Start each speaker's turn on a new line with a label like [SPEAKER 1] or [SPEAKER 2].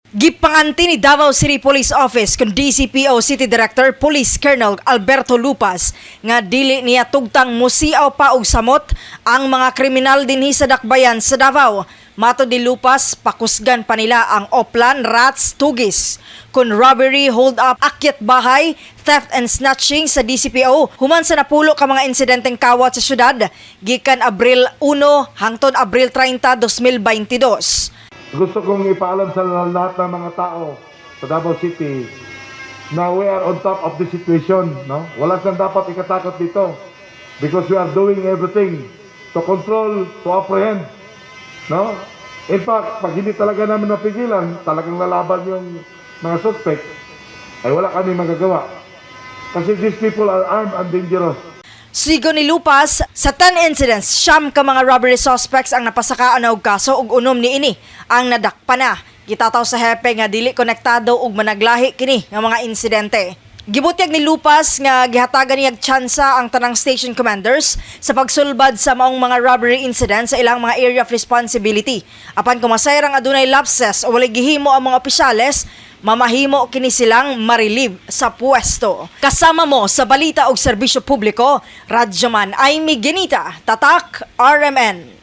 [SPEAKER 1] Gipanganti ni Davao City Police Office kun DCPO City Director Police Colonel Alberto Lupas nga dili niya tugtang musiaw pa og samot ang mga kriminal dinhi sa dakbayan sa Davao. Matod ni Lupas, pakusgan pa nila ang Oplan Rats Tugis kun robbery, hold up, akyat bahay, theft and snatching sa DCPO human sa napulo ka mga insidenteng kawat sa syudad gikan Abril 1 hangtod Abril 30, 2022.
[SPEAKER 2] Gusto kong ipaalam sa lahat ng mga tao sa Davao City na we are on top of the situation, no? Wala siyang dapat ikatakot dito because we are doing everything to control, to apprehend, no? In fact, pag hindi talaga namin mapigilan, talagang lalaban yung mga suspect, ay wala kami magagawa. Kasi these people are armed and dangerous.
[SPEAKER 1] Sigo ni Lupas, sa 10 incidents, 9 ka mga robbery suspects ang napasakaan og kaso ug 6 niini ang nadakpa na. Gitataw sa hepe nga dili konektado ug managlahi kini nga mga insidente. Gibutyag ni Lupas nga gihatagan niya tsansa ang tanang station commanders sa pagsulbad sa maong mga robbery incident sa ilang mga area of responsibility. Apan kung masayrang adunay lapses o walay gihimo ang mga opisyales, mamahimo kini silang ma-relieve sa pwesto. Kasama mo sa balita og serbisyo publiko, Radyoman Amy Genita, Tatak RMN.